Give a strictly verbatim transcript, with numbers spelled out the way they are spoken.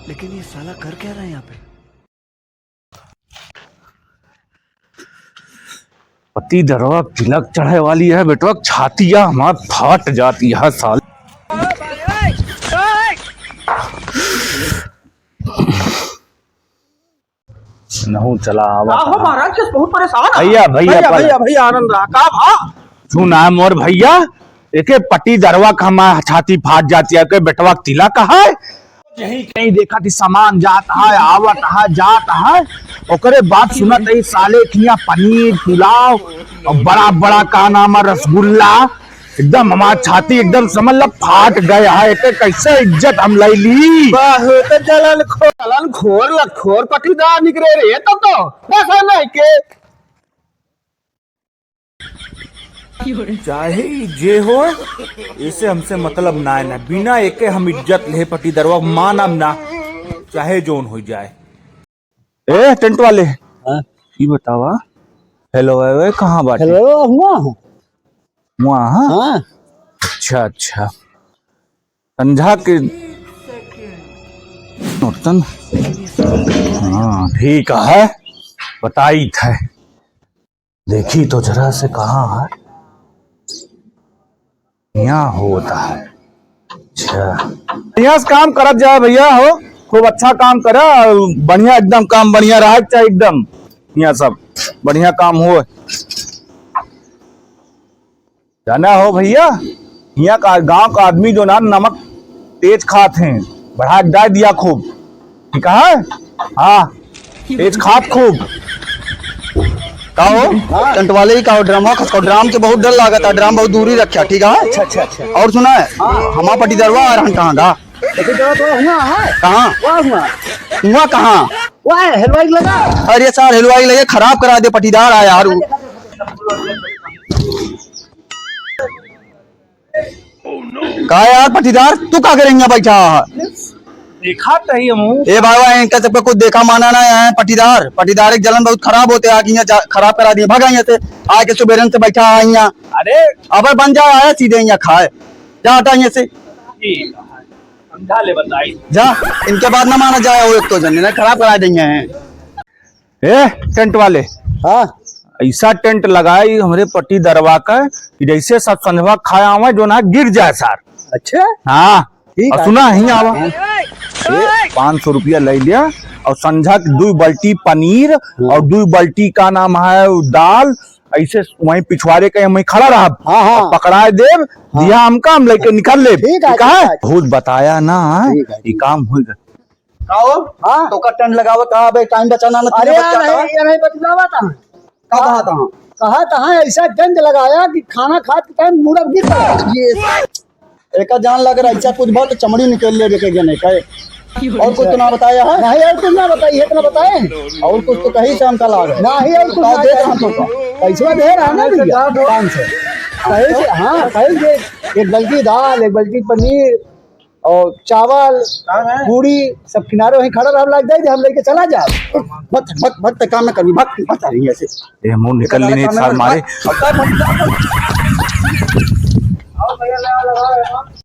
लेकिन ये साला कर क्या रहा है यहाँ पे? पति दरवा तिलक चढ़े वाली है बेटवा, छातिया हमार फाट जाती है साल। नहू चला आवा आहो कहाँ? महाराज, के बहुत परेशान है। भैया, भैया, भैया, पहले भैया, भैया, आनंद रहा। का भा? सुना मोर भैया, एके पटी दरवा का हमार छाती फाट जाती है, के बेटवा तिलक है। यही कहीं देखा थी सामान जात है, आवत है, जात है। ओकरे बाद सुनत है साले खिया पनीर, पुलाव और बड़ा बड़ा का नाम है रसगुल्ला। एकदम हमार छाती एकदम समझ ला फाट गए है। एके कैसे इज्जत हम ले ली। बहुत जलन खो-, जलन खोर, लतखोर पटीदार निकरे रे, तब तो बस है नहीं के। चाहे ई जे हो, इसे हमसे मतलब ना है ना, बिना एके हम इज्जत ले पटीदरवा मानब ना, चाहे जोन हो जाए। ए टेंट वाले, हाँ? ई बतावा, हेलो, ए, ए, कहाँ बाटे? हेलो, हुआ हूँ। हुआ, हाँ? हाँ। अच्छा, अच्छा। संझा के नोटन। हाँ, ठीक है, बताई थे। देखी तो जरा से कहाँ है, यहाँ होता है। अच्छा, यहाँ से काम करत जाए भैया हो, खूब अच्छा काम करा, बढ़िया एकदम काम बढ़िया रहे चाहे एकदम, यहाँ सब बढ़िया काम हो। जाना हो भैया, यहाँ का गांव का आदमी जो ना नमक तेज खात हैं, बढ़ा के डाल दिया खूब। ठीक है? हाँ, तेज खात खूब। का हो? हाँ। टेंट वाले ही का हो, ड्राम हो, खसको ड्राम के बहुत डर लागत है, ड्राम बहुत दूरी रखा, ठीक है? अच्छा, अच्छा, अच्छा। और सुना है, हाँ। हमार पटीदरवा आ रहन कहाँ गा? पटीदरवा तो हुआ है। कहाँ? वहाँ हुआ। हुआ कहाँ? वहाँ है, हलवाई लगा। अरे सार, हलवाई लगे खराब करा दे, पटीदार आया यार। का यार पटीदार, तू का करेंगे बैठा है? देखा तही हम। ए बाबा, इनका सबका कुछ देखा माना ना है। पटीदार, पटीदार एक जलन बहुत खराब होते, आके यहाँ जा-, खराब करा दिए, भागा यहाँ से। आके सुबेरन से बैठा है यहाँ। अरे। अब बन जाए, आया सीधे यहाँ खाए। जा हटा यहाँ से। ठीक है, समझा ले बताई। जा, इनके बात ना माना जाए, वो एक तो जन, इन्हें खराब करा देंगे हैं। ए, टेंट वाले। हाँ। ऐसा टेंट लगाई हमरे पट्टीदरवा का कि जैसे सब संझवा खाया आवे, जो ना गिर जाए सार। अच्छा? हाँ। ठीक और है। सुना, यहीं आवा। हाँ। ए, पाँच सौ रुपया ले लिया और संझा के दो बाल्टी पनीर हाँ। और दो बाल्टी का नाम है दाल, ऐसे वहीं पिछवाड़े के वहीं खड़ा रहा। हाँ, हाँ। और पकड़ाए देब, हाँ। दिया हमका, हम लेके निकल लेब। ठीक है, ठीक है? ठीक है। बहुत बताया ना, ठीक है, ये ठीक। काम होइगा। का हो? हाँ। तो का टेंट लगावत हा बे, टाइम बचाना ना, अरे तीन बज यार, जाता है। ये नहीं बतलावा था। का कहा था? कहा था ऐसा टेंट लगाया कि खाना खात के टाइम मुड़ा गिर पड़ा। ये एका जान लग रहा, ऐसा कुछ बात चमड़ी निकल ले बेटे के नहीं कहे। और कुछ तो ना बताया है? नहीं, और कुछ ना बताइए, इतना बताए। और कुछ तो कहीं से हमका लाग रहा। नहीं, और कुछ ना दे बताइए। रहा तो का? पैसा दे रहा ना भैया, पाँच सौ। कहीं से, हाँ, कहीं से एक बाल्टी दाल, एक बाल्टी पनीर, और चावल, पूड़ी, सब किनारे वहीं खड़ा रहा, लाग जाए, हम लेके चला जा। मत, मत, मत, काम में कभी मत, मत आ रही ऐसे। ए, मुंह निकल ली नहीं, छाल मारे।